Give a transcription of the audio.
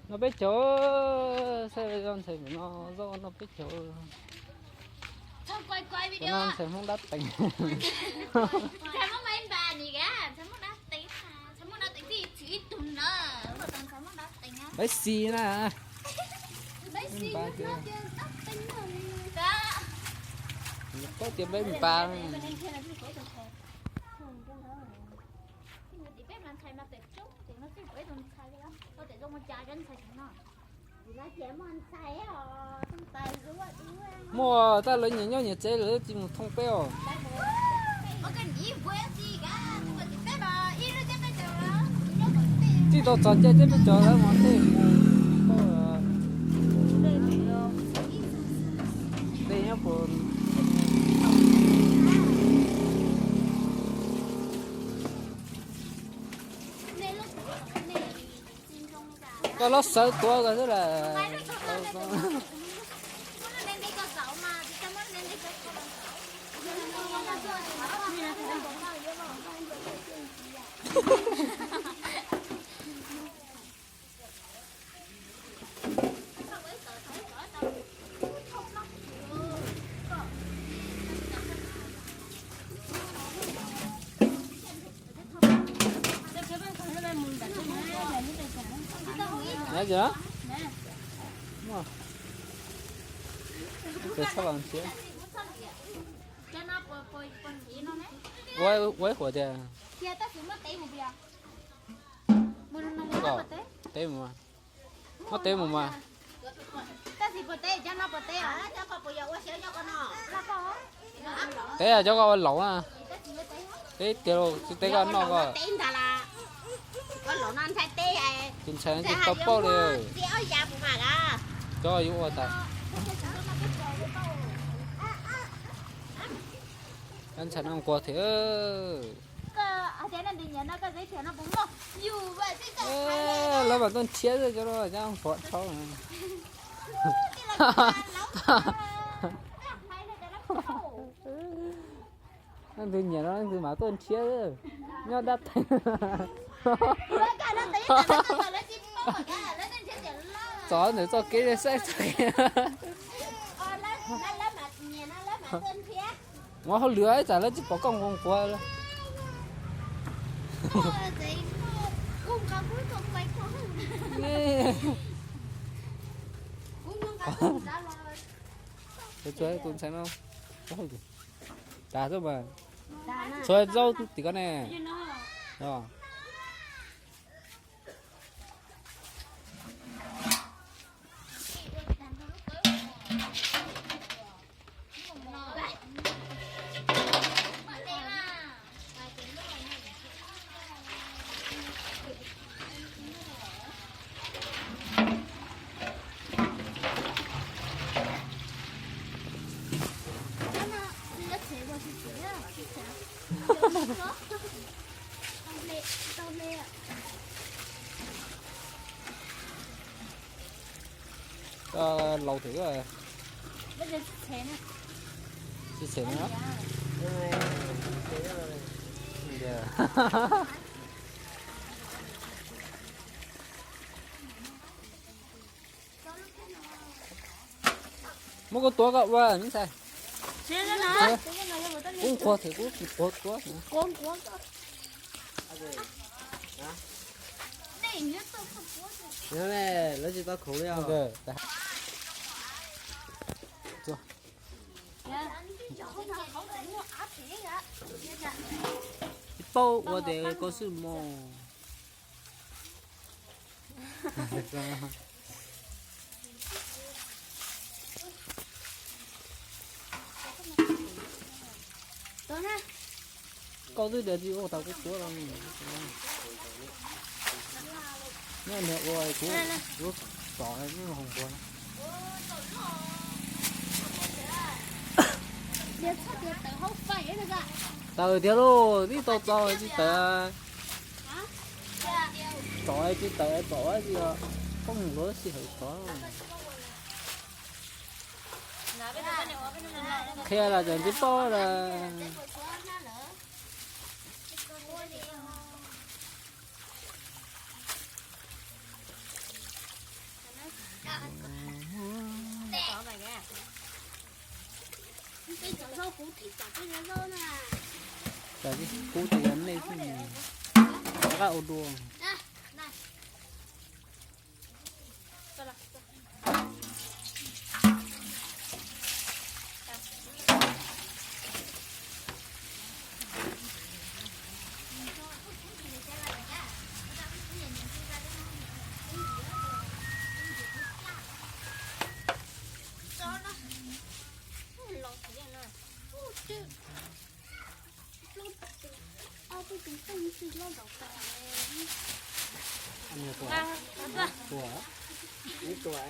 Noj peb caug, saib zoj ntxhais no, zoj noj peb caug. Noj ntxhais Hmoob dab teev. Peb xis na. Paub tias peb npas. Muaj tag lawv nyias nyob nyias tsev lawm tsis mus thoob peb os. Txij tau txog caij teb peb cov lawv mas tej mus, tej nyob puas. Koj los sawv tuav ko xwb las. Nyob zoo. Ua ib huam tias. Teb mus mas. Muab teb mus mas. Teb cov koj ua laus na. Teb tiag los tsis teb koj noj koj. Tus ntxhais no tsis tau paub li. Cov yuav ua tas. Cov ntxhais no nquag thiab. Lawv mam tuaj nrhiav xwb cov no cov nquag dhau. Leej twg nyiam no leej twg mam tuaj nrhiav. Nyob dab tag. Txov ntawm txoj kev saib txoj kev. Muab hauj lwm ib tsam lawv tsis pom koj nquag nquag. Tus ntxhais no, tas xwb mas. Tshuav zaub tim ko ne. Koj laus thiab. Tsis tshem no. Muab kuv tuav koj ua me ntxhais. Kuv nquag thiab kuv tsis tuav tuav. Lawv tsis tau khoom li os. Tsis paub ua tias koj xwb mog. Koj twb tias tsis ua tau kuv tuav los. Nyob niag ua kuv lub tom nws hoos nquag. Tawm tiag lauj, twb tau txaus tsis tawm. Tom tsis tawm tom tsis, koj mus lawv sij hawm tom. Qhia los tseem tsis paub los. Tam sim kub tias yog nej xwb, rov qab ua dua. Tua, tua, ib tua.